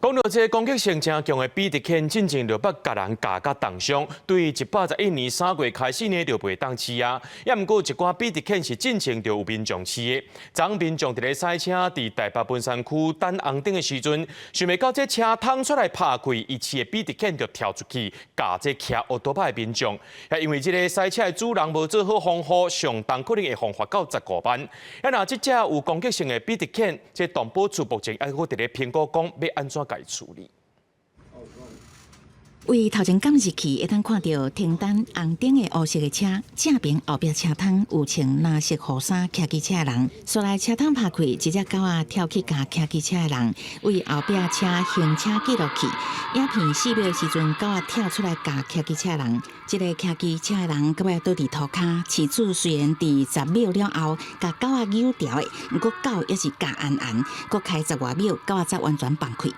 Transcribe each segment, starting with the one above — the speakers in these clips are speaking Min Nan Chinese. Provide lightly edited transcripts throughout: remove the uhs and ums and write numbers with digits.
講到這個攻擊性誠強的比特犬，進前就捌共人咬甲重傷，對111年3月開始呢，就袂當飼啊。也毋過一寡比特犬是進前就有民眾飼的。昨民眾佇咧駛車佇台北文山區等紅燈的時陣，想袂到這車窗出來拍開，伊飼的比特犬就跳出去，咬這騎烏托邦的民眾。也因為這個駛車的主人無做好防護，上重可能會予罰到15萬。啊，若這隻有攻擊性的比特犬，這動保處目前猶閣佇咧評估講欲按怎共伊處理。為頭前監視器會當看著停等紅燈的烏色的車，正爿後壁車窗有穿藍色雨衫騎機車的人，紲來車窗拍開，一隻狗仔跳去咬騎機車的人。為後壁車行車記錄器影片4秒的時陣，狗仔跳出來咬騎機車的人。這个騎機車的人閣尾倒佇塗跤，飼主雖然佇10秒了後，共狗仔扭牢的，毋過狗猶是咬絚絚，閣開10外秒，狗仔才完全放開。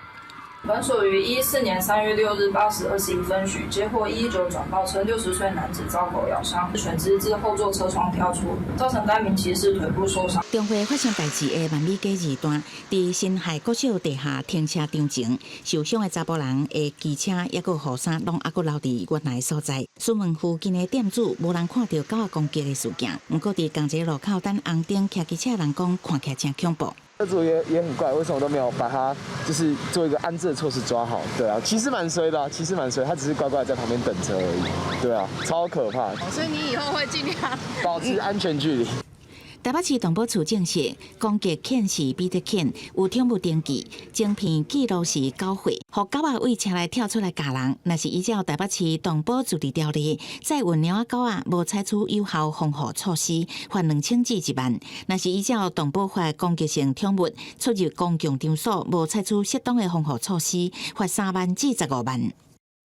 本所於14年3月6日8時21分許接獲119轉報稱，60歲男子遭狗咬傷，犬隻自後座車窗跳出，造成該名騎士腿部受傷。中會發生代誌的萬美街二段，佇辛亥國小地下停車場前，受傷的查埔人的機車抑閣雨衫攏猶閣留佇原來所在。詢問附近的店主，無人看著狗仔攻擊的事件。毋過佇仝一个路口等紅燈騎機車人講，看起來誠恐怖。車主也很怪，為什麼都沒有把他就是做一個安置的措施抓好？對啊，其實蠻衰的，其實蠻衰，他只是乖乖在旁邊等車而已。對啊，超可怕。所以你以後會盡量保持安全距離。台北市動保處證實，攻擊犬是比特犬，有寵物登記，晶片記錄是狗歲，予狗仔對車內跳出來咬人。若是依照台北市動保自治條例，載運貓仔狗仔無採取有效防護措施，罰2000至1萬；若是依照動保法攻擊性寵物出入公共場所無採取適當的防護措施，罰3萬至15萬。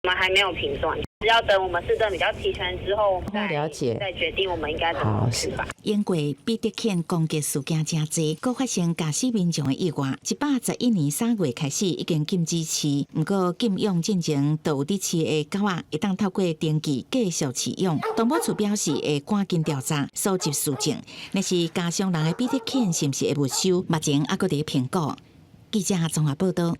我們還沒有評斷，要等我們事證比較齊全之後，我們再了解再決定我們應該怎麼處罰。英國比特犬攻擊事件誠濟，閣發生咬死民眾的意外。111年3月開始已經禁止飼，毋過禁養進前，就有佇飼的狗仔會當透過登記繼續飼養。動保處表示會趕緊調查，搜集事證。若是咬傷人的比特犬是毋是會沒收？目前猶閣佇評估。記者綜合報道。